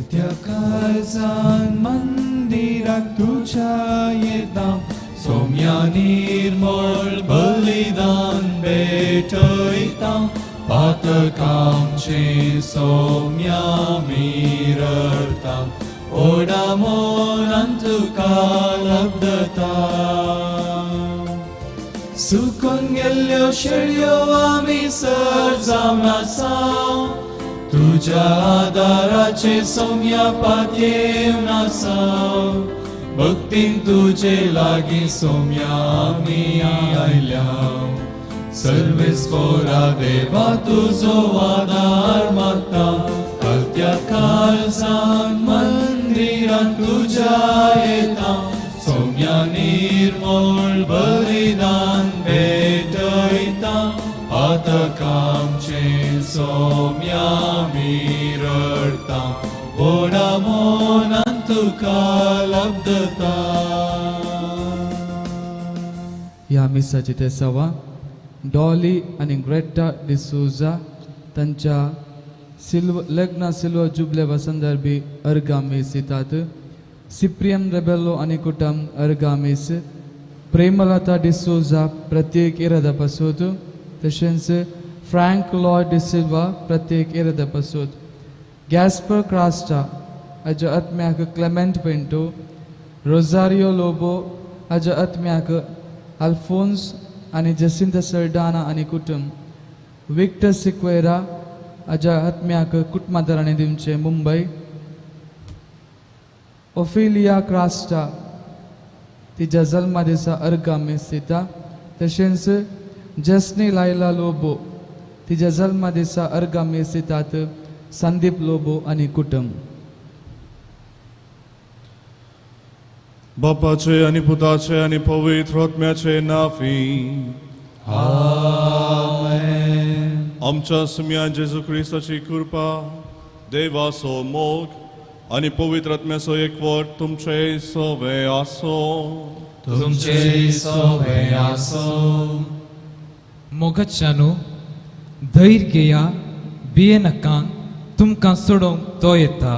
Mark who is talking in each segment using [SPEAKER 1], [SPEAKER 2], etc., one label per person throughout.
[SPEAKER 1] कलत्या काळजान मंदिराक तुज्या येता सोम्या निर्मळ बलिदान भेटयता पातकांचे सोम्या मिरता ओडा मोनान तुका लब्धता. सुकून गेल्ल्यो शेळयो आमी सर जावन आसा तुज्या आदाराचे सोम्या पातयेवन आसा भक्तीन तुजे लागीं सोम्या आमी आयल्या सर्वेस्पोरा देवा तुजो आदार मागता कलत्या काळजान मंदिरान तुज्या येता सोम्या निर्मळ बलिदान भेटयता पातकांचे सोम्या मिरडता व्हडा मोनान तुका लब्धता.
[SPEAKER 2] ह्या मिसाची ते सवा डॉली आनी ग्रेटा डिसोजा तांच्या सिल्व लग्न सिल्व जुबले संदर्भी अर्गा मीस दितात. सिप्रियन रेबेलो आनी कुटुंब अर्गा मीस, प्रेमलता डिसोजा प्रत्येक इरादा पासूत, तशेंच फ्रँक लॉय डिसिल्वा प्रत्येक इरादा पासूत, गॅस्पर क्रास्टा हाज्या आत्म्याक क्लेमेंट पेंटो, रोजारियो लोबो हाज्या आत्म्याक अल्फोन्स आनी जसिंता सरडाना आनी कुटुंब, विक्टर सिक्वेरा हाज्या आत्म्याक कुटुंबादारांनी दिवचें मुंबय, ओफिलिया क्रास्टा तिच्या जल्मा दिसा अर्गा मीस दिता, तशेंच जसनी लायला लोबो तिच्या जल्मा दिसा अर्गा मीस दितात संदीप लोबो आनी कुटुंब.
[SPEAKER 3] बापाचे आनी पुताचे आनी पवित्र आत्म्याचे नांवी
[SPEAKER 1] आमेन.
[SPEAKER 3] आमच्या सुम्या जेजू क्रिस्ताची कृपा, देवाचो मोग आनी पवित्र आत्म्याचो एकवट तुमचे सवे आसो.
[SPEAKER 1] तुमचे सवे आसो.
[SPEAKER 4] मोगाच्यानू धैर्य घेया, भियेनाका, तुमकां सोडोवंक तो येता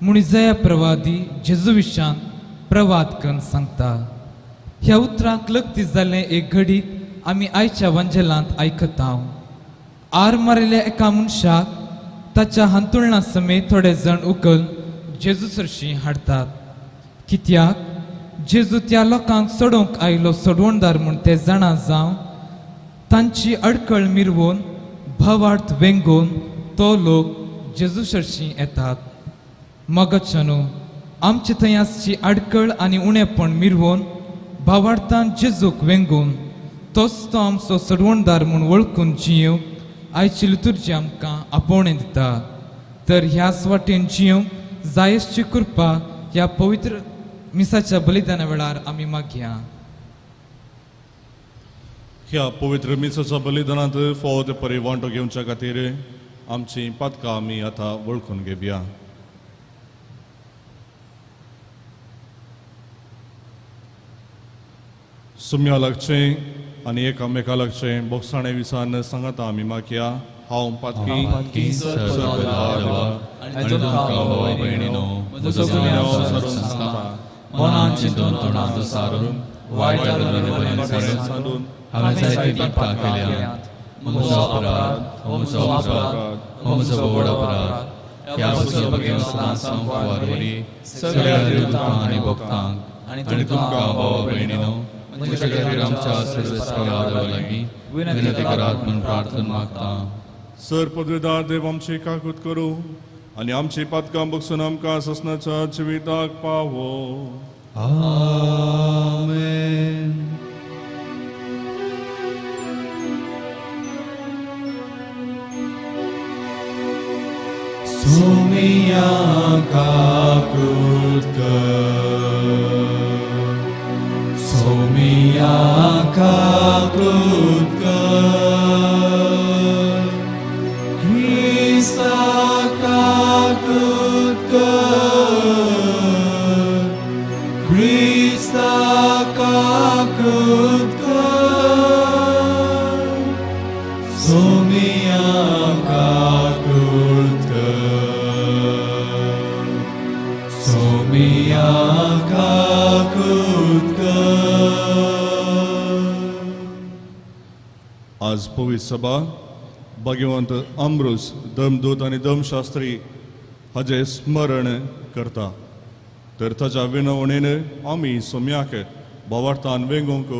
[SPEAKER 4] म्हूण जया प्रवादी जेजू विशान प्रवाद करून सांगता. ह्या उतरांक लग्ती जाल्लें एक घडीत आमी आयच्या वंजेलांत आयकता. आर मारिल्ल्या एका मनशाक ताच्या हांतुळणा समेत थोडे जाण उकल जेजू सरशीं हाडटात. कित्याक जेजू त्या लोकांक सोडोवंक आयलो सोडवणदार म्हूण ते जाणा जावं तांची अडकळ मिरवून भावार्थ वेंगोवन तो लोक जेजू सरशीं येतात. मगच्यानू आमचे थंय आसची आडकळ आनी उणेपण मिरवून भावार्थान जेजूक वेंगोवन तोच तो आमचो सोडवणदार म्हूण वळखून जियेवंक आयची लितुर्जी आमकां आपोवणें दिता. तर ह्याच वाटेन जियेवंक जायसची कृपा ह्या पवित्र मिसाच्या बलिदाना वेळार आमी मागया.
[SPEAKER 3] ह्या पवित्र मिसाच्या बलिदानांत फावो ते परी वांटो घेवच्या खातीर आमची पातकां आमी आतां वळखून घेवया. सुम्या लागचें आनी एकामेका लागचें बोगसाणे विसान सांगाता आमी मागया. हांव पातकी
[SPEAKER 1] आनी तुमकां भावा भयणीनो म्हजो गुन्यांव सारून सांगता, मनान चिंतून तोंडान सारून वायट सारून हांवें जायतीं पापां केल्यांत. म्हजो अपराध, म्हजो अपराध, म्हजो व्हड अपराध. ह्या भगेन सदां संवार वरी सगळ्या देवतांक आनी भक्तांक आनी तुमकां भावा भयणीनो म्हज्या खातीर आमच्या सर्वेस्परा देवा लागीं विनंती करात म्हूण प्रार्थना मागता.
[SPEAKER 3] सर पदवीदार देव आमची काकूत करूं आनी आमची पातकां बगसून आमकां ससनाच्या जिविताक पावो.
[SPEAKER 1] आमेन. सोमिया काकूत कर, सोमिया काकूत कर, क्रिस्ता काकूत कर, क्रिस्ता काकूत कर, सोमिया काकूत कर. सोम्या काकूत कर.
[SPEAKER 3] आज पवित्र सभा भाग्यवंत अमृस धर्मदूत आनी धर्मशास्त्री हाजें स्मरण करता. तर ताच्या विनवणेन आमी सोम्याक भावार्थान वेंगोवंक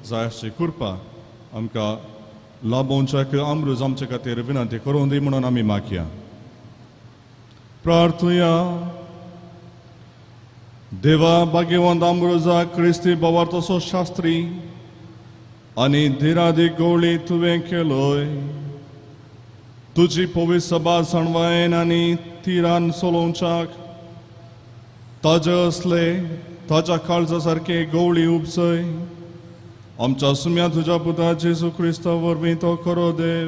[SPEAKER 3] जाय आसची कृपा आमकां लाभोवच्याक अमृस आमचे खातीर विनंती करूं दी म्हणून आमी मागया. प्रार्थुया. देवा भाग्यवंत अमृजा क्रिस्ती भावार्थाचो शास्त्री आनी धिरादी गवळी तुवें केलोय. तुजी पवित्र सभा जाणवायेन आनी तिरान चलोवच्याक ताजे असले ताज्या काळजा सारके गवळी उपजय. आमच्या सुम्या तुज्या पुता जेजू क्रिस्ता वरवीं तो खरो देव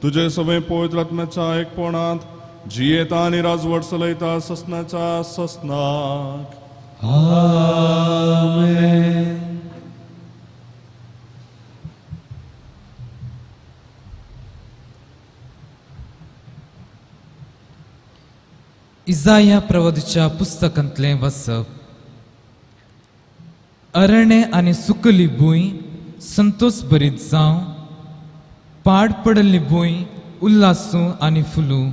[SPEAKER 3] तुजे सगळे पवित्र आत्म्याच्या एकपणांत जियेता आनी राजवट चलयता ससनाच्या ससनाक.
[SPEAKER 1] आमेन.
[SPEAKER 4] इजाया प्रवादीच्या पुस्तकांतलें वाचप. अरण्य आनी सुकली भूंय संतोष भरीत जावं, पाड पडल्ली भूंय उल्हासूं आनी फुलूं.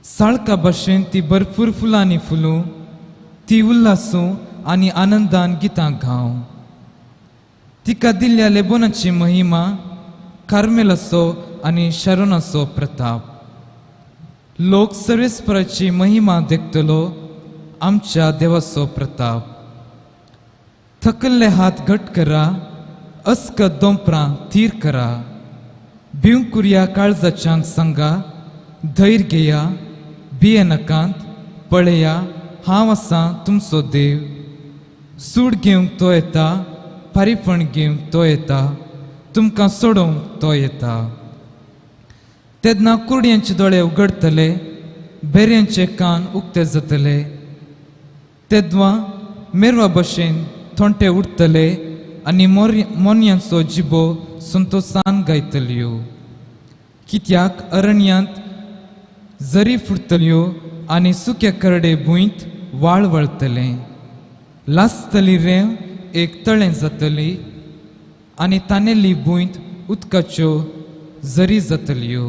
[SPEAKER 4] साळका भाशेन ती भरपूर फुलांनी फुलूं, ती उल्हासूं आनी आनंदान गितां गावं. तिका दिल्ल्या लेबोनाची महिमा, कार्मेलाचो आनी शरोनाचो प्रताप. लोक सर्वेस्पराची महिमा देखतलो, आमच्या देवाचो प्रताप. थकल्ले हात घट करा, अस्कत दोंपरां थीर करा. भिवकुर्या काळजाच्यांक सांगा, धैर्य घेया, भियेनाकात, पळया हांव आसां तुमचो देव. सूड घेवंक तो येता, फारीफण घेवंक तो येता, तुमकां सोडोवंक तो येता. तेन्ना कुरड्यांचे दोळे उगडतले, बेऱ्यांचे कान उक्ते जातले. तेद्वां मेरवा भशेन थोंटे उठतले आनी मोन्यांचो जिबो संतोसान गायतल्यो. कित्याक अरण्यांत जरी फुटतल्यो आनी सुक्या करडे भूंयत वाळ वळतले. लासतली रेंव एक तळें जातली आनी तानेली भूंयत उदकाच्यो जरी जातल्यो.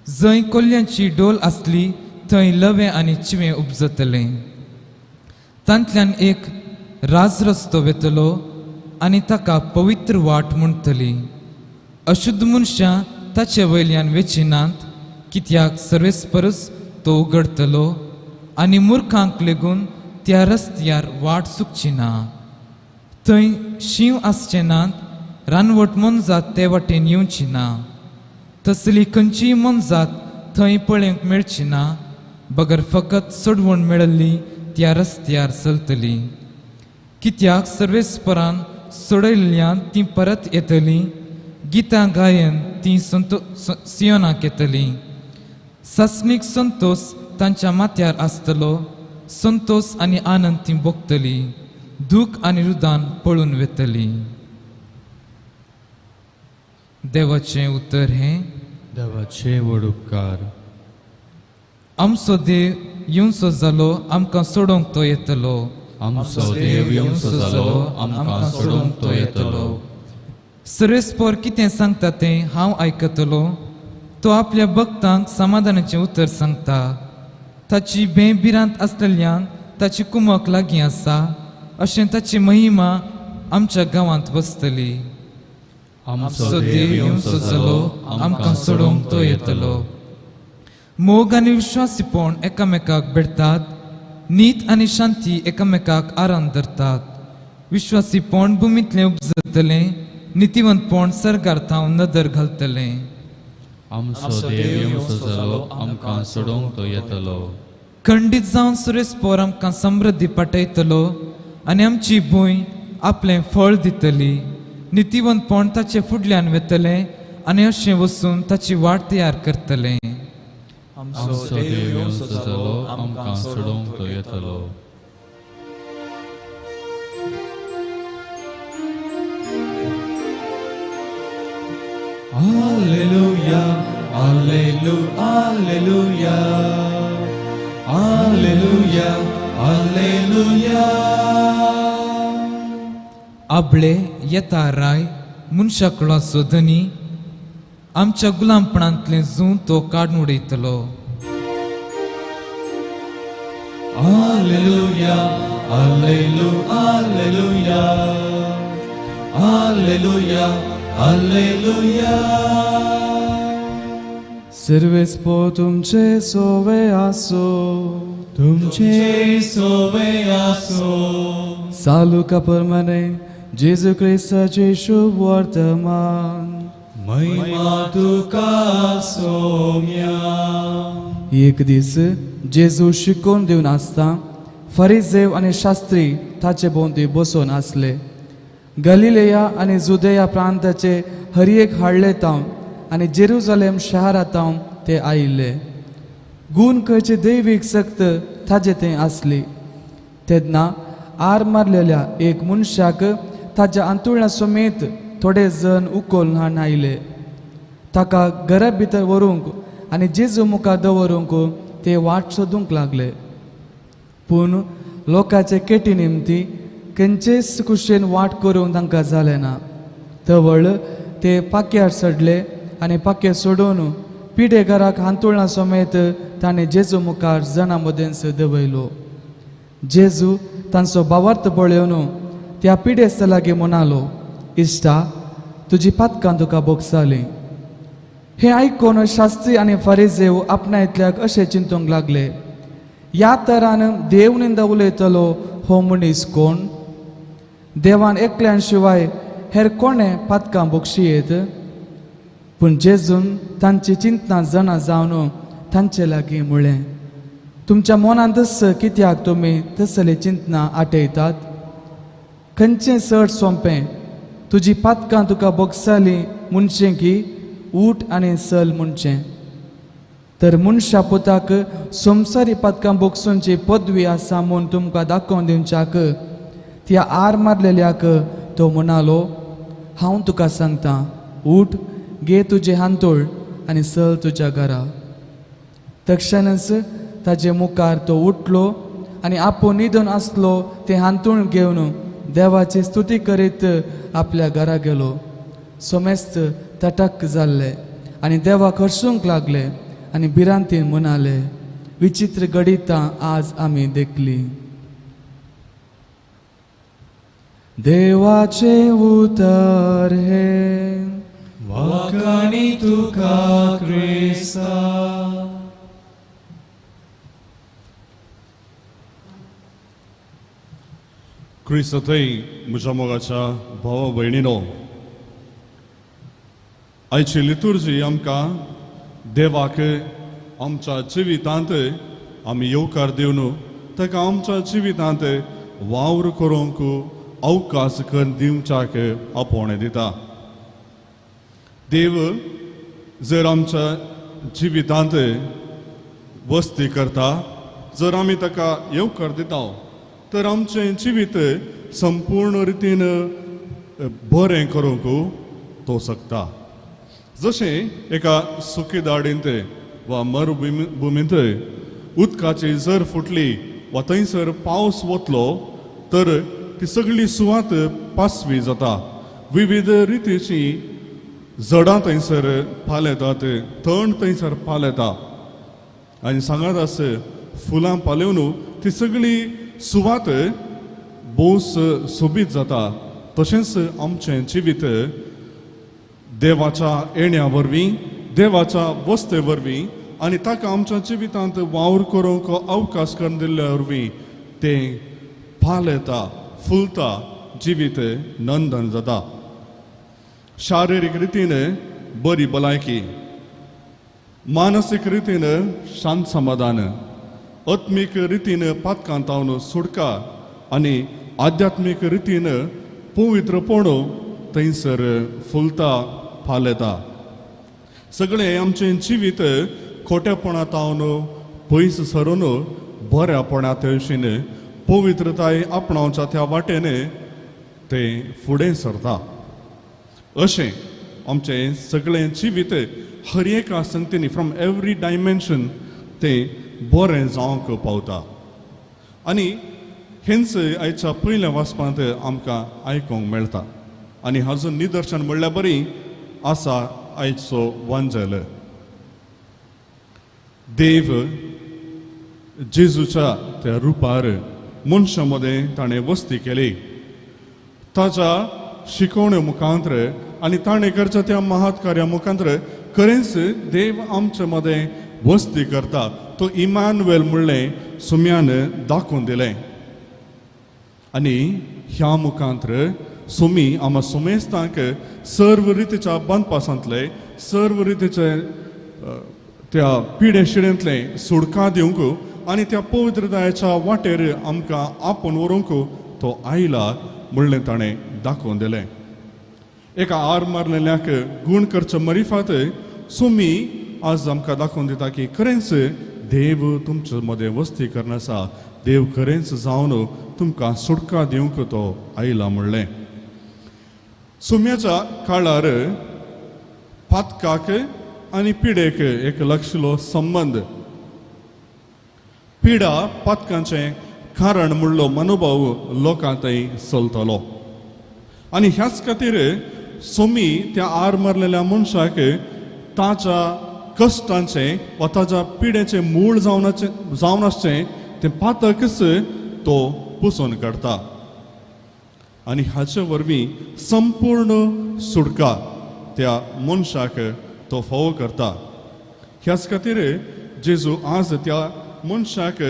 [SPEAKER 4] जंय कोल्यांची डोल आसली थंय लवें आनी चिवें उपजतलें. तांतल्यान एक राजरस्तो वेतलो आनी ताका पवित्र वाट म्हणटली. अशुद्ध मनशां ताचे वयल्यान वेचिनात, कित्याक सर्वेस्परस तो उगडतलो आनी मुर्खांक लेगून त्या रस्त्यार वाट चुकची ना. थंय शींव आसचे नात, रानवट मोनजात ते वाटेन येवची ना. तसली खंयचीय मोनजात थंय पळोवंक मेळची ना, बगर फकत सोडवण मेळिल्ली त्या रस्त्यार चलतली. कित्याक सर्वेस्परान सोडयल्ल्यान ती परत येतली, गितां गायन ती सियोनाक येतली. सासणीक संतोष तांच्या माथ्यार आसतलो, संतोष आनी आनंद ती भोगतली, दूख आनी रुदान पळून वेतली. देवाचें उतर हें.
[SPEAKER 1] देवाचे व्हड उपकार.
[SPEAKER 4] आमचो देव येवचो जालो, आमकां सोडोवंक तो येतलो.
[SPEAKER 1] आमचो देव येवचो जालो, आमकां सोडोवंक तो येतलो.
[SPEAKER 4] सर्वेस्पर कितें सांगता तें हांव आयकतलो. तो आपल्या भक्तांक समाधानाचें उतर सांगता. ताची भिरांत आसलेल्यान ताची कुमक लागीं आसा, अशें ताची महिमा आमच्या गांवांत वसतली.
[SPEAKER 1] आमचो देव येवचो जालो, आमकां सोडोवंक तो येतलो.
[SPEAKER 4] मोग आनी विश्वासीपण एकामेकाक भेटतात, नीत आनी शांती एकामेकाक आराम धरतात. विश्वासीपण भुमींतलें उपजतलें, नितीवंतपण सरकार थावन नदर घालतलें.
[SPEAKER 1] आमचो देव येवचो जालो, आमकां सोडोवंक तो येतलो.
[SPEAKER 4] खंडीत जावन सुरेस्पोर आमकां समृद्धी पाठयतलो आनी आमची भूंय आपलें फळ दितली. नितीवंतपण ताचे फुडल्यान वेतलें आनी अशें वचून ताची वाट तयार करतलें.
[SPEAKER 1] आमचो देव येवचो जालो, आमकां सोडोवंक तो येतलो. Alleluia, alleluia, alleluia, alleluia, आलेलुया.
[SPEAKER 4] आबळे येता राय मनशाकुळाचो धनी, आमच्या गुलामपणांतलें जूं तो काडून उडयतलो.
[SPEAKER 1] आलेलुया, आलेलु आलेलुया, आलेलुया, आलेलुया.
[SPEAKER 2] सर्वेस पो तुमचे सोवे आसो,
[SPEAKER 1] तुमचे सोवे आसो.
[SPEAKER 2] सालुका परमाने जेजू क्रिस्ताचे शुभ वर्तमान.
[SPEAKER 1] महिमा तुका सोम्या.
[SPEAKER 2] एक दीस जेजू शिकोवन दिवन आसता फरिजेव आनी शास्त्री ताचे भोंवती बसून आसले. गलिलेया आनी जुदेया प्रांताचे हर एक हाडले तावन आनी जेरुजलेम शहरांत ते आयिल्ले. गूण खंयची दैवीक शक्त ताजे थंय आसली. तेन्ना आर मारलेल्या एक मनशाक ताज्या अंतुळणा समेत थोडे जण उखलून हाडून आयले. ताका घरा भितर व्हरूंक आनी जेजू मुखार दवरूंक ते वाट सोदूंक लागले. पूण लोकांचे केटी निमती खंयचेच कुशेन वाट करूंक तांकां जालें ना. तवळ ते पाक्यार चडले आनी पाके सोडून पिडेघराक हांतुळणा समेत ताणें जेजू मुखार जणां मदेंच दवयलो. जेजू तांचो भावार्थ पळोवन त्या पिडेस्ता लागीं म्हणालो, इश्टा, तुजी पातकां तुका भोगसाली. हें आयकून शास्त्री आनी फारिजेव आपणायतल्याक अशें चिंतूंक लागले, ह्या तरान देव निंदा उलयतलो हो मनीस कोण? देवान एकल्यान शिवाय हेर कोणें पातकां भोगशी येत? पूण जेजून तांची चिंतना जाणा जावन तांचे लागीं म्हळें, तुमच्या मनांतच कित्याक तुमी तसली चिंतना आटयतात? खंयचें चड सोंपें, तुजी पातकां तुका भोगसाली म्हणचें की ऊठ आनी चल म्हणचें? तर मनशा पुताक संवसारी पातकां भोगसूंची पदवी आसा म्हूण तुमकां दाखोवन दिवच्याक त्या आर मारलेल्याक तो म्हणालो, हांव तुका सांगता, ऊठ, घे तुजें हांतोळ आनी चल तुज्या घरा. तक्षणच ताजे मुखार तो उठलो आनी आपूण न्हिदून आसलो तें हांतूण घेवन देवाची स्तुती करीत आपल्या घरा गेलो. समेस्त तटक जाल्ले आनी देवाक हरसूंक लागले आनी भिरांतीन म्हणाले, विचित्र घडितां आज आमी देखली. देवाचें उतर हें.
[SPEAKER 1] वाखाणी तुका क्रिस्ता.
[SPEAKER 3] क्रिस्त थंय म्हज्या मोगाच्या भावा भयणीनो, आयची लितुर्जी आमकां देवाक आमच्या जिवितांत आमी येवकार दिवन ताका आमच्या जिवितांत वावर करूंक अवकाश करून दिवच्याक आपोवणें दिता. देव जर आमच्या जिवितांत वस्ती करता, जर आमी ताका येवकार दिता तर आमचें जिवीत संपूर्ण रितीन बरें करूंक तो शकता. जशें एका सुकी दाडींत वा मरुभुमींत उदकाची जर फुटली वा थंयसर पावस वतलो तर ती सगळी सुवात पासवी जाता. विविध रितीची जडां थंयसर पालेतात, तण थंयसर पालेता आनी सांगात आस फुलां पालेवन ती सगळी सुवात भोवस सोबीत जाता. तशेंच आमचें जिवीत देवाच्या येण्या वरवीं, देवाच्या वस्ते वरवीं आनी ताका आमच्या जिवितांत वावर करूंक अवकाश करून दिल्ल्या वरवीं तें पालेता, फुलता, जिवीत नंदन जाता. शारिरीक रितीन बरी भलायकी, मानसीक रितीन शांत समाधान, आत्मीक रितीन पातकांतावन सुटका आनी आध्यात्मीक रितीन पवित्रपण थंयसर फुलता, पालेता. सगळें आमचें जिवीत खोटेपणांत पयस सरून बऱ्यापणांत वशीन पवित्रताय आपणावच्या त्या वाटेन तें फुडें सरता. अशें आमचें सगळें जिवीत हर एका संगतींनी फ्रॉम एवरी डायमेन्शन तें बरें जावंक पावता. आनी हेंच आयच्या पयल्या वाचपांत आमकां आयकूंक मेळटा आनी हाजो निदर्शन म्हणल्यार बरी आसा आयचो वांजेल. देव जेजूच्या त्या रुपार मनशां मदें ताणें वस्ती केली. ताच्या शिकवण्यो मुखांत्र आनी ताणें करच्या त्या महात कार्या मुखांत्र खरेंच देव आमचे मदें वस्ती करता. तो इमानुएल म्हणलें सुम्यान दाखोवन दिलें आनी ह्या मुखांत्र सुमी आमा सुमेस्तांक सर्व रितीच्या बांदपासांतले सर्व रितीचे त्या पिडे शिडेंतले सुडका दिवंक आनी त्या पवित्रतायेच्या वाटेर आमकां आपोवन व्हरूंक तो आयला म्हणलें ताणें दाखोवन दिलें. एका आर मारलेल्याक गूण करचे मरिफात सुमी आज आमकां दाखोवन दिता की खरेंच देव तुमचे मदें वस्ती करना आसा, देव खरेंच जावन तुमकां सुटका दिवंक तो आयला म्हणलें. सुम्याच्या काळार पातकाक आनी पिडेक एक लक्षलो संबंद. पिडा पातकांचें कारण म्हणलो मनोभाव लोकां थंय चलतलो आनी ह्याच खातीर सोमी त्या आर मारलेल्या मनशाक ताच्या कश्टांचें वा ताच्या पिडेचें मूळ जावन आसचें तें पातकच तो पुसून काडटा आनी हाचे वरवीं संपूर्ण सुटका त्या मनशाक तो फावो करता. ह्याच खातीर जेजू आज त्या मनशाक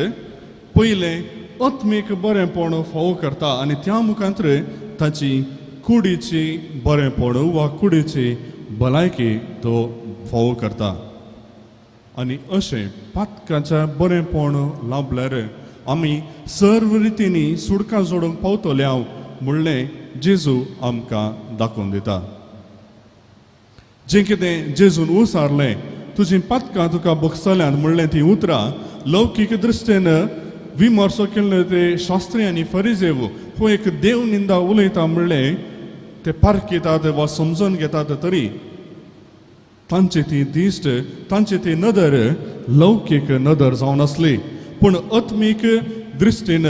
[SPEAKER 3] पयलें आत्मीक बरेंपण फावो करता आनी त्या मुखांत्र ताची कुडीची बरेंपण वा कुडीची भलायकी तो फावो करता. आनी अशें पातकाचें बरेंपण लाभल्यार आमी सर्व रितींनी सुटका जोडूंक पावतले हांव म्हणलें जेजू आमकां दाखोवन दिता. जें कितें जेजून उसारलें तुजीं पातकां तुका भोगसल्यांत म्हणलें तीं उतरां लौकीक दृश्टेन विमर्सो केल्ले ते शास्त्री आनी फरिजेव हो एक देव निंदा उलयता म्हणलें ते पारखितात वा समजून घेतात तरी तांची ती दिश्ट तांची ती नदर लौकीक नदर जावन आसली, पूण आत्मीक दृश्टीन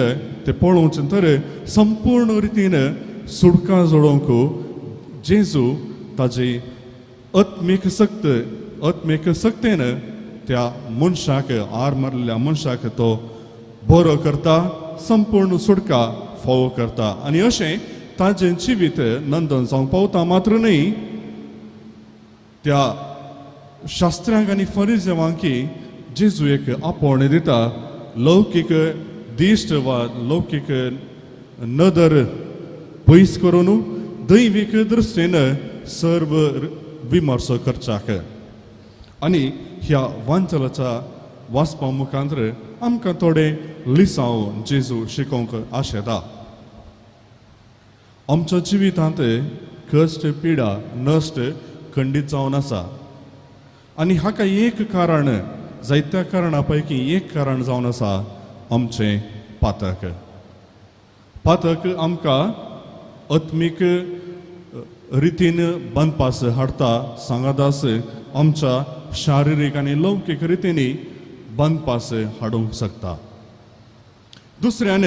[SPEAKER 3] ते पळोवचें तर संपूर्ण रितीन सुटका जोडोवंक जेजू ताजी आत्मीक शक्त आत्मीक शक्तेन त्या मनशाक आर मारलेल्या मनशाक तो बरो करता, संपूर्ण सुटका फावो करता आनी अशें ताजें जिवीत नंदन जावंक पावता. मात्र न्हय त्या शास्त्र्यांक आनी फरिजेवांकी जेजू एक आपोवणें दिता लौकीक दिश्ट वा लौकीक नदर पयस करून दैवीक दृश्टीन सर्व विमर्सो करच्याक. आनी ह्या वांचलाच्या वाचपा मुखांत्र आमकां थोडे लिसांव जेजू शिकोवंक आशेता. आमच्या जिवितांत कश्ट पिडा नश्ट खंडीत जावन आसा आनी हाका एक कारण जायत्या कारणां पैकी एक कारण जावन आसा आमचें पातक. पातक आमकां आत्मीक रितीन बांदपास हाडटा, सांगादास आमच्या शारिरीक आनी लौकीक रितींनी बांदपास हाडूंक शकता. दुसऱ्यान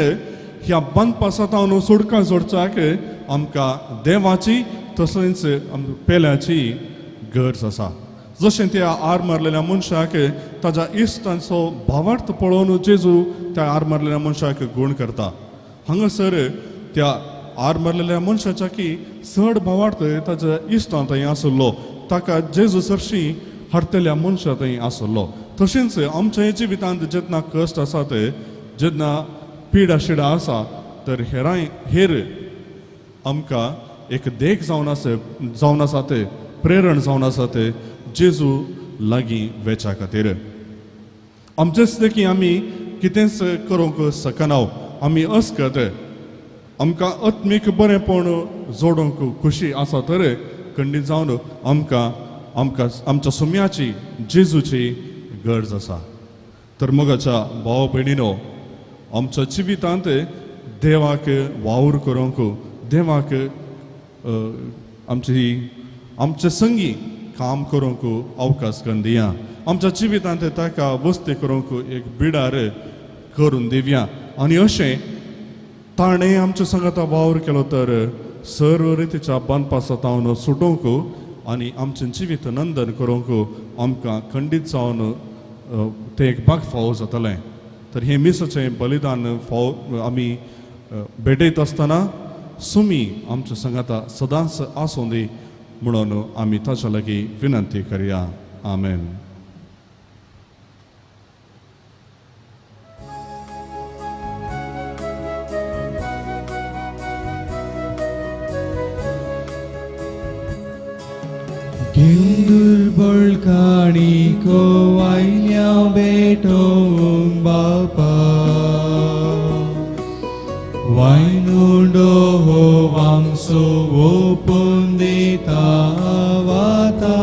[SPEAKER 3] ह्या बांदपासांत सुटका जोडच्याक आमकां देवाची तशेंच पेल्याची गरज आसा. जशें त्या आर मारलेल्या मनशाक ताज्या इश्टांचो भावार्थ पळोवन जेजू त्या आर मारलेल्या मनशाक गूण करता. हांगासर त्या आर मारलेल्या मनशाच्या की चड भावार्थ ताज्या इश्टां थंय आसलो, ताका जेजू सरशी हाडटल्या मनशा थंय आसलो. तशेंच आमच्या जिवितांत जेन्ना कश्ट आसात, जेन्ना पिडा शिडा आसा तर हेरांय हेर आमकां एक देख जावन आसा जावन आसात, प्रेरण जावन आसात जेजू लागीं वेच्या खातीर. आमचेच देखी आमी कितेंच करूंक शकना, आमी अस्कत आमकां आत्मीक बरेंपण जोडूंक खुशी आसा तर खंडीत जावन आमकां आमकां आमच्या सुम्याची जेजूची गरज आसा. तर मोगाच्या भाव भयणीनो, आमच्या जिवितांत देवाक वावर करूंक, देवाक आमची आमचे संगी काम करूंक अवकाश करून दिया, आमच्या जिवितांत ताका वस्ती करूंक एक बिडार करून दिवया आनी अशें ताणें आमच्या सांगाता वावर केलो तर सर्व रितीच्या बांदपासांत सुटोवंक आनी आमचें जिवीत नंदन करूंक आमकां खंडीत जावन तें एक भाग फावो जातलें. तर हें मिसाचें बलिदान फावो आमी भेटयत आसतना सुमी आमच्या सांगाता सदांच आसूं दी म्हणून आमी ताच्या लागीं विनंती करया. आमेन.
[SPEAKER 1] दुर्बळ काणिको आयल्या भेटोवंक बापा, वायनुडो हो आमचो ओपून दिता वाता,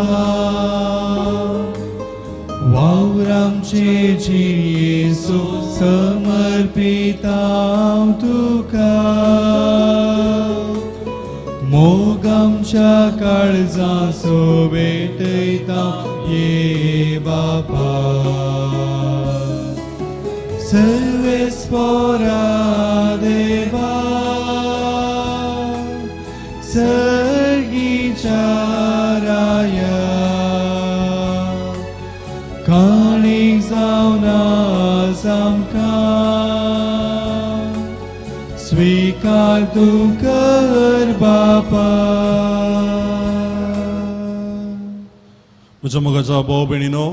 [SPEAKER 1] वावर आमचे जिणयेचो समर्पिता तुका, मोग आमच्या काळजाचो भेटयता ये बापा. सर्वेस्पोरा देवा सर्गीच्या राया, काणीक जावन आज आमकां स्वीकार तूं कर बापा.
[SPEAKER 3] म्हज्या मोगाच्या भाव भयणीनो,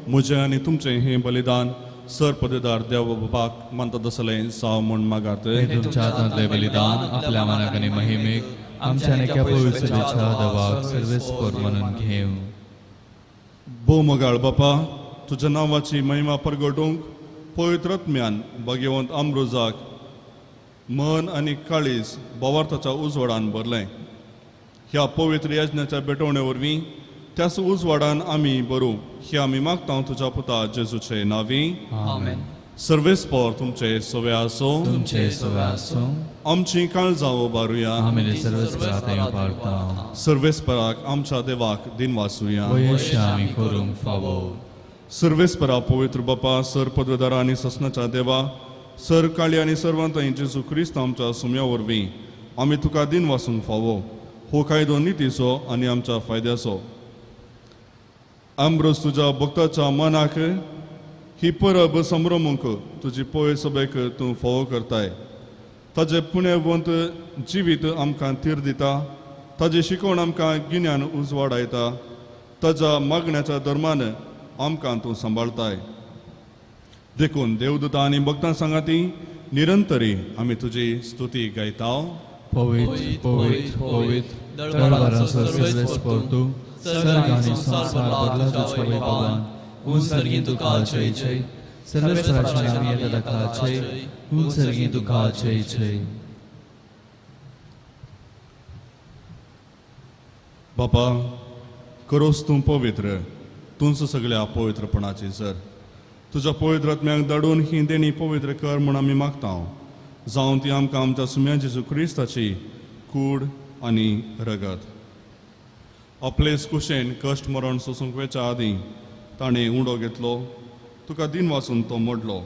[SPEAKER 3] म्हजें आनी तुमचें हें बलिदान सर पदेदार देव बापाक मानता तसलें जावं म्हूण मागात.
[SPEAKER 1] तुमच्या हातांतलें बलिदान आपल्या मानाक आनी महिमेक आमच्या आनी पवित्र देवाक सर्वेस्पोर म्हणून घेवं.
[SPEAKER 3] भोव मोगाळ बापा, तुज्या नांवाची महिमा परगटूंक पवित्र आत्म्यान भाग्यवंत आमरोजाक मन आनी काळीज भावार्थाच्या उजवाडान भरलें. ह्या पवित्र यज्ञाच्या भेटवणे वरवीं त्याच उजवाडान आमी बरूं ही आमी मागता तुज्या पुता जेजूचे नांवी.
[SPEAKER 1] आमेन.
[SPEAKER 3] सर्वेस्पोर तुमचे सवे आसूं.
[SPEAKER 1] तुमचे सवे आसूं.
[SPEAKER 3] आमची काळजां उबारुया.
[SPEAKER 1] आमी सर्वेस्पराक उबारता.
[SPEAKER 3] सर्वेस्पराक आमच्या देवाक दिनवासुया.
[SPEAKER 1] आमी करूंक फावो.
[SPEAKER 3] सर्वेस्परा पवित्र बापा, सर पदवेदारा आनी ससनाच्या देवा, सर काळी आनी सर्वांत जेजू क्रिस्त आमच्या सुम्या वरवीं आमी तुका दिन वासूंक फावो. हो कायदो नितीचो आनी आमच्या फायद्याचो. आमरोज तुज्या भक्ताच्या मनाक ही परब संभ्रमूंक तुजी पळय सभेक तूं फावो करताय. ताजें पुण्यवंत जिवीत आमकां तीर दिता, ताजी शिकवण आमकां गिन्यान उजवाडायता, ताज्या मागण्याच्या धर्मान आमकां तूं सांबाळताय. देखून देवदूता आनी भक्तां सांगाती निरंतरी आमी तुजी स्तुती गायता.
[SPEAKER 1] पवित्र पवित्र पवित्र दरबाराचो सर्वेस्पोर तूं, सर्ग आनी संवसार भरला तुज्या वैभवान. ऊंच सर्गीं तुका जय जय, सर्वेस्पराच्या नांवान येता ताका जय, ऊंच सर्गीं तुका जय जय.
[SPEAKER 3] बापा, करोस तूं पवित्र, तूंच सगळ्या पवित्रपणाची सर. तुज्या पवित्र आत्म्याक धाडून ही देणी पवित्र कर म्हूण आमी मागता. जावं ती आमकां आमच्या सुम्या जेजू क्रिस्ताची कूड आनी रगत. आपलेच कुशेन कश्ट मरण सोसूंक वेच्या आदीं ताणें उंडो घेतलो, तुका दिन वाचून तो मोडलो,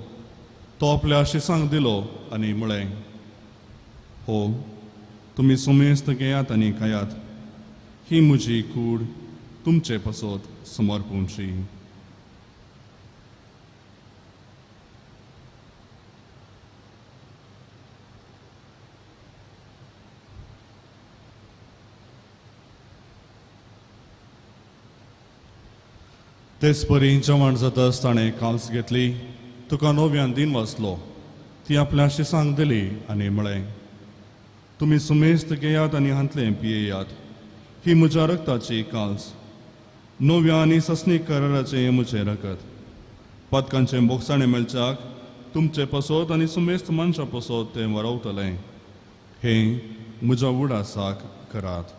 [SPEAKER 3] तो आपल्या शिसांक दिलो आनी म्हळें, हो तुमी सुमेस्त घेयात आनी खायात, ही म्हजी कूड तुमचे पासत समर्पूंची. तेच परी जेवण जातच ताणें काल्स घेतली, तुका नव्यान दिन वाचलो, ती आपल्या शिसांक दिली आनी म्हळें, तुमी सुमेस्त घेयात आनी हांतलें पियेयात, ही म्हज्या रक्ताची काल्स, नव्या आनी ससनी कराराचें हें म्हजें रगत. पातकांचें बोगसाणें मेळच्याक तुमचे पासत आनी सुमेस्त मनशां पासत तें वरवतलें. हें म्हज्या उडासाक करात.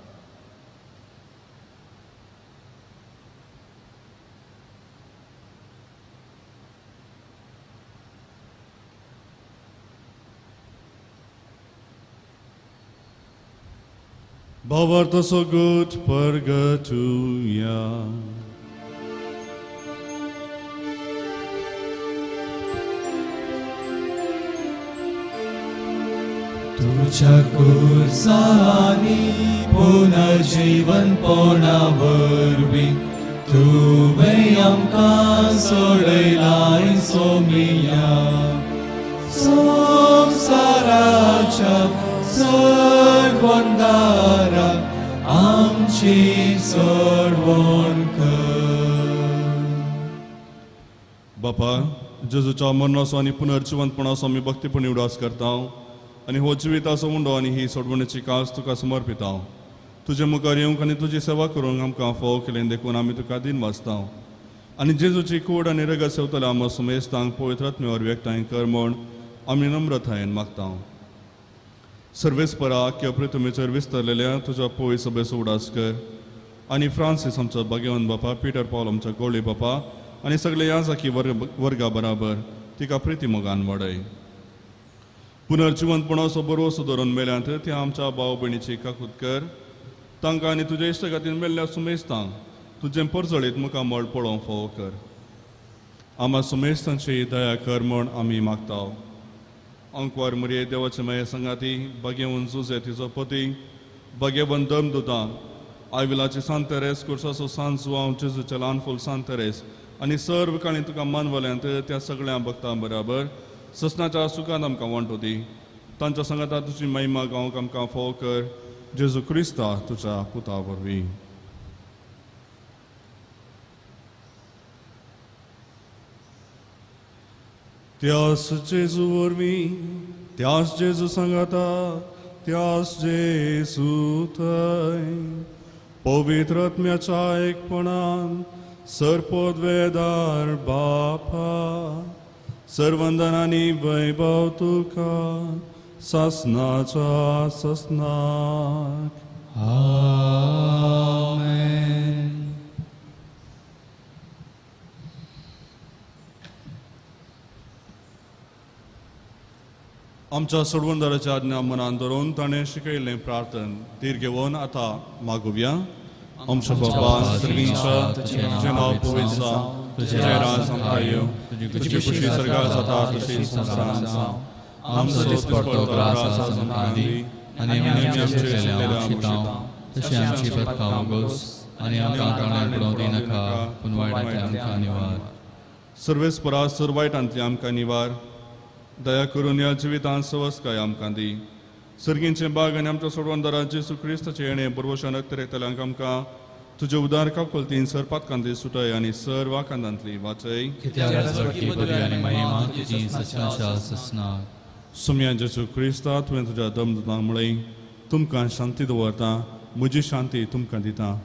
[SPEAKER 3] भावार्थ सगट परगटुया.
[SPEAKER 1] तुझ्या कुर्सानी पुनर्जीवनपणा वरवीं तुवें आमकां सोडयलाय सोमिया. संवसाराच्या सोडवणदारा आमची सोडवण कर.
[SPEAKER 3] बापा, जेजूच्या मरणाचो आनी पुनर्जिवंतपणाचो आमी भक्तीपणी उडास करता आनी हो जिविताचो उंडो आनी ही सोडवणेची काज तुका समर्पिता. तुजे मुखार येवंक आनी तुजी सेवा करूंक आमकां फावो केलें देखून आमी तुका दिन वाचता आनी जेजूची कूड आनी रगत सेवतल्या आमकां सुमेस्तांक पवित्र आत्म्यावर व्यक्तांय कर म्हूण आमी नम्रतायेन मागता. सर्वेस्परा आख्या पृथ्वीचेर विस्तरलेल्या तुज्या पवित्र सभेचो उडास कर आनी फ्रांसीस आमचो भाग्यवंत बापा, पिटर पावल आमचो गोळी बापा आनी सगळे याजाकी वर्गा बराबर तिका प्रिती मोगान वाडय. पुनर्जिवंतपणाचो बरोसो धरून मेल्यांत त्या आमच्या भाव भयणीची काकूत कर. तांकां आनी तुज्या इश्टगातीन मेल्ल्या सुमेस्तांक तुजें परजळीत मुखामळ पळोवंक फावो कर. आमा सुमेस्तांची दया कर म्हूण आमी मागता. अंकवार मुरये देवाचे माये संगाती भाग्यवंत जुजे तिचो पती भाग्यवंत धर्मदुतां आयविलाचे सांत तेरेस कुर्साचो सांत जुआंव जेजूचे ल्हान फूल सांत तेरेस आनी सर्व काणी तुका मानवल्यांत त्या सगळ्या भक्तां बराबर ससनाच्या सुखान आमकां वांटो दी. तांच्या सांगाता तुजी महिमा गावंक आमकां फावो कर. जेजू क्रिस्ता तुज्या पुता वरवीं. त्यास जेजू वरवीं, त्यास जेजू सांगाता, त्यास जेजू थंय पवित्र आत्म्याच्या एकपणान सर्पोद्वेदार बापा सर्वंदनानी वैभव तुका ससनाच्या ससनाक.
[SPEAKER 1] आमेन.
[SPEAKER 3] आमच्या सोडवणदाराच्या आज्ञा मनान धरून ताणें शिकयल्लें प्रार्थन धीर घेवन आतां मागुया. आमच्या बाबा सर्वींच्या तुजें नांव पवित्र जावं, तुजें राज आमकां येवं, तुजी खुशी स्वर्गार जाता तशी संवसारांत जावं. आमचो दिसपडटो ग्रास आज आमकां दी
[SPEAKER 1] आनी आमी आमचे चुकलेल्या शितांव तशें आमची पथकां उगोस आनी आमकां ताणांत पडोवंक दिनाका, पूण वायटांतल्यान आमकां निवार.
[SPEAKER 3] सर्वेस्परा सर वायटांतली आमकां निवार. दया करून ह्या जिवितांत सवस्काय आमकां दी. सर्गींचे बाग आनी आमच्या सोडवणदारा जेजू क्रिस्ताचे येणे बरवशान रक्तरेतल्यांक आमकां तुजे उदार काकुळतीन सर पातकांतली सुटय आनी सर वाकांतांतली वाचय. सुम्या जेजू क्रिस्ता, तुवें तुज्या दमदुतांक म्हळें, तुमकां शांती दवरता, म्हजी शांती तुमकां दिता.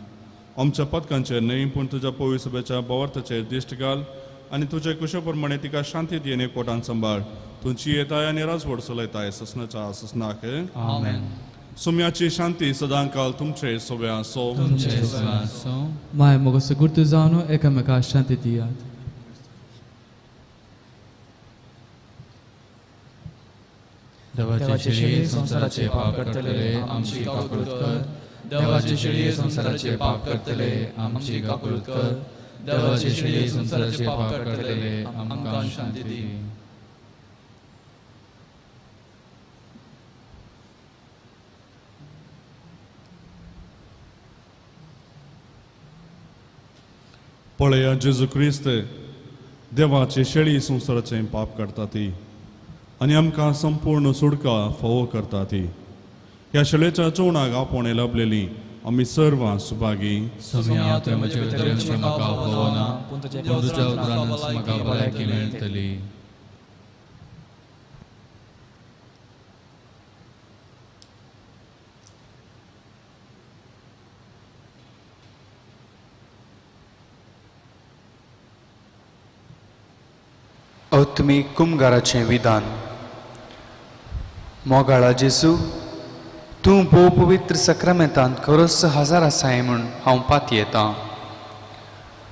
[SPEAKER 3] आमच्या पदकांचेर न्हय पूण तुज्या पवित्र सभेच्या भावार्थाचेर दिश्ट घाल आनी तुजे कुशे प्रमाणे तिका शांती दी आनी एकवटान सांबाळ. तुमची येताय आनी राजवड चलयताय ससनाच्या ससनाक.
[SPEAKER 1] आमेन.
[SPEAKER 3] सुम्याची शांती सदांकाल तुमचे सगळे आसो.
[SPEAKER 2] माय मोगो गुर्तू जावन एकामेका शांती दियात.
[SPEAKER 1] देवाचे शेळये संवसाराचे पाप करतले आमची काकुळट कर. देवाचे शेळये संवसाराचे पाप करतले आमची काकुळट कर. देवाचे शेळये संवसाराचे पाप करतले आमकां शांती दी.
[SPEAKER 3] पळया जेजू क्रिस्त देवाचे शेळी संवसाराचें पाप करता ती आनी आमकां संपूर्ण सुडका फावो करता ती. ह्या शेळेच्या जेवणाक आपोवणें लाभलेली आमी सर्वां सुभागी.
[SPEAKER 1] सोम्या, तुवें म्हजे भितर येवचें म्हाका फावना, पूण तुज्या उतरानच म्हाका भलायकी मेळटली.
[SPEAKER 5] आत्मीक कुमगाराचें विधान. मोगाळा जेजू, तूं भोव पवित्र सक्रामेंतांत खरोच हजार आसाय म्हूण हांव पातयेतां.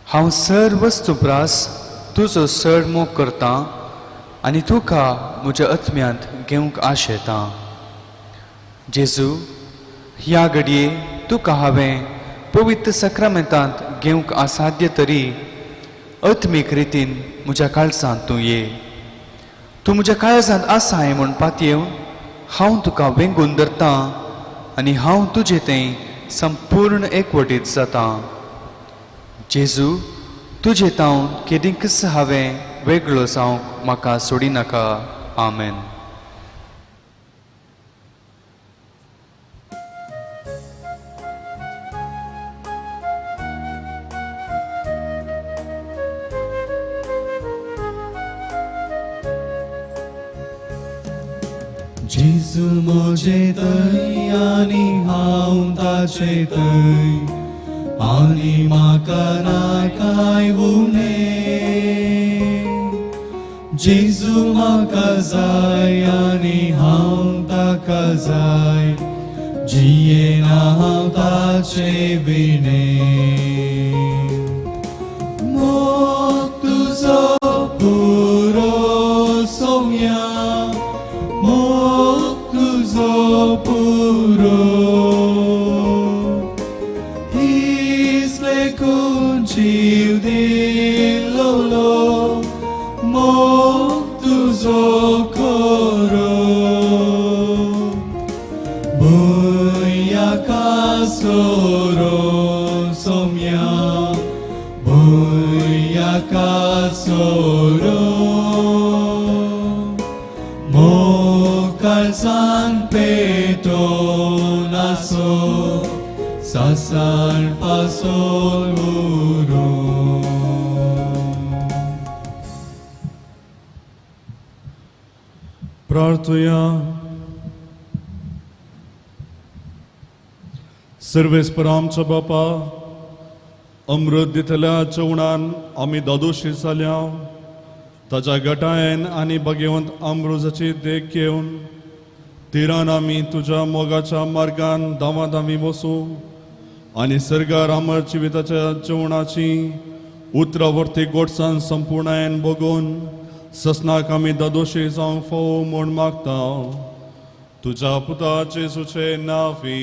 [SPEAKER 5] हांव सर वस्तू प्रास तुजो चड मोग करतां आनी तुका म्हज्या आत्म्यांत घेवंक आशेतां. जेजू, ह्या घडये तुका हांवें पवित्र सक्रामेंतांत घेवंक असाध्य तरी आत्मीक रितीन म्हज्या काळजांत तूं ये. तूं म्हज्या काळजांत आसाय म्हूण पातयेवन हांव तुका वेंगून धरतां आनी हांव तुजे थंय संपूर्ण एकवटीत जाता. जेजू, तुजे तावन केदींकच हांवें वेगळो जावंक म्हाका सोडिनाका. आमेन.
[SPEAKER 1] जेजू म्हजे थंय आनी हांव ताचे थंय, आनी म्हाका ना कांय उणें. जेजू म्हाका जाय आनी हांव ताका जाय, जियेना हांव ताचे विणें. मोग तुजो पुरो सोम्या, मोग तुजो पुरो, इसलेकून जीव दिलोलो, मोग तुजो खरो. भुंयाका सोरो सोम्या, भुंयाका सोरो, काळजान पेटोवन आसो, सासण पासोन उरूं.
[SPEAKER 3] प्रार्थुया. सर्वेस्पर आमच्या बापा, अमृत दितल्या जेवणान आमी दादोशी जाल्या. ताच्या गटायन आनी भाग्यवंत आमरोजाची देख घेवन तिरान आमी तुज्या मोगाच्या मार्गान धांवा धांवी वसूं आनी सर्गार अमर जिविताच्या जेवणाची उतरावर्ती गोडसान संपूर्णायन बगोवन ससनाक आमी दादोशी जावंक फावो म्हूण मागता. तुज्या पुता जेजूचे नांवी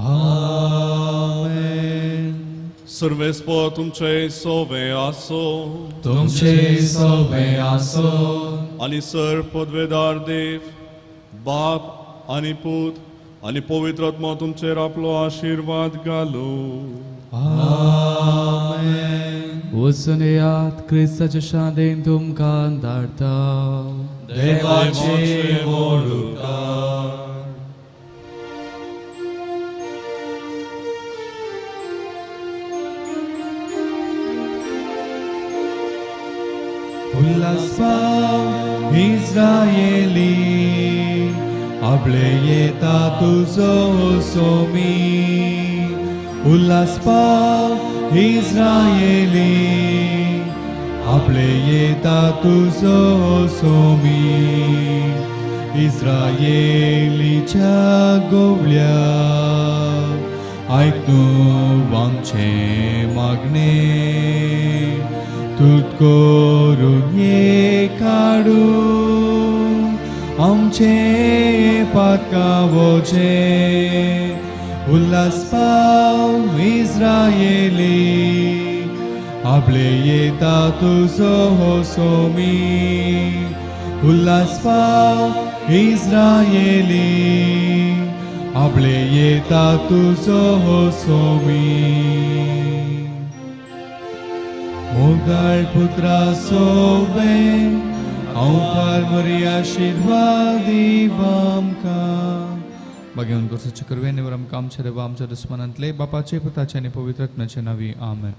[SPEAKER 1] आमेन.
[SPEAKER 3] सर्वेस्पर तुमचे सोवे आसो,
[SPEAKER 1] तुमचे सोवे आसो.
[SPEAKER 3] आनी सर पदवेदार देव बाप आनी पूत आनी पवित्र आत्मा तुमचेर आपलो आशिर्वाद घालू.
[SPEAKER 1] आमेन.
[SPEAKER 2] वचून येयात, क्रिस्ताच्या शांतेन तुमकां धाडटा.
[SPEAKER 1] देवाचे व्हड उपकार.
[SPEAKER 6] उल्हासपाव इस्रायली, आपले येता तुजो सोमी. उल्हासपाव इस्रायली, आपले येता तुजो सोमी. इस्रायलीच्या गोवल्या आयक तूं आमचें मागणें, तूं करून ये काडून आमचे पातकावोचे. उल्हास पाव इस्रायली, आपले येता तुजो हो सोमी. उल्हास पाव इस्रायली, आपले येता तुजो हो सोमी. मोगाळ पुत्रा सोबे हांव फाल्मुरी आशिर्वाद आमकां.
[SPEAKER 2] भाग्यवंत गोरसाचे करवे निवर आमकां आमच्या देवा आमच्या दुस्मनांतले बापाचे पुताचे आनी पवित्र आत्म्याचे नांवी. आमेन.